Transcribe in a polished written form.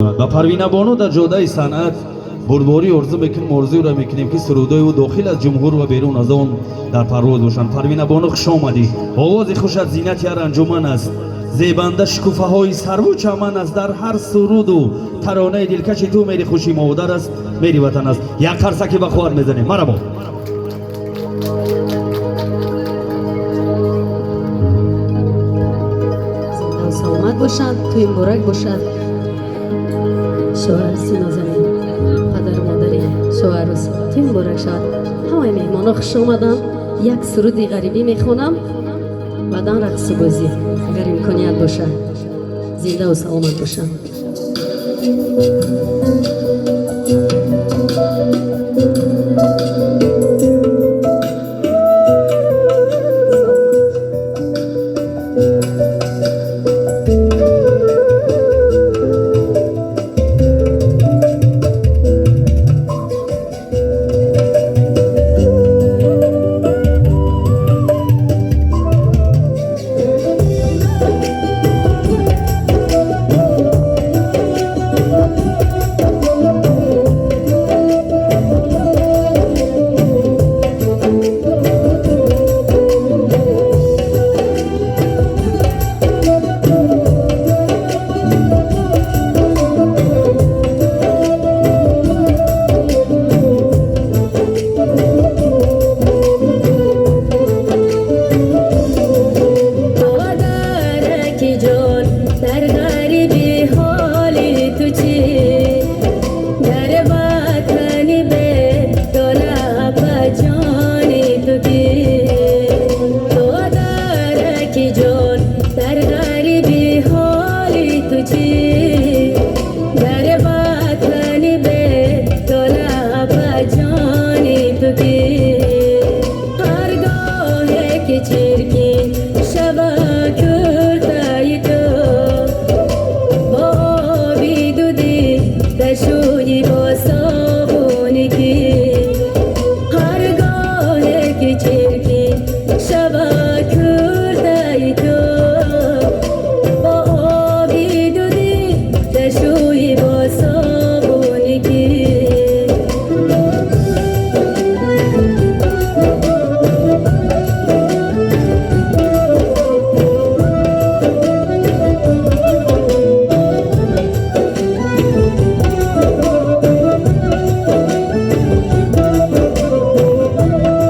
Шавад. Ба Парвина бону дар ҷодаи санъат бурдборӣ орзу мекунем, орзуро мекунем, ки сурудҳои ӯ дохил аз ҷумҳур ва берун аз он дар парвоз бошанд. Парвина бону, хуш омадӣ. Овози хушат зинати ҳар анҷуман аст, зебанда шукуфаҳои сарву чаман аст. Дар ҳар суруду таронаи дилкаши ту мери хуши модар аст, мери ватан аст. Як қарсаки ба қувват мезанем. Марабо. Саломат бошанд, тӯй муборак бошад. Шоҳарӯси нозанин, падару модари шоҳарӯс, тӯй муборак шавад. Ҳамаи меҳмонҳо хуш омаданд. Як суруди ғарибӣ мехонам, баъдан рақсу бозӣ, агар имконият бошад. Зиндаву саломат бошанд.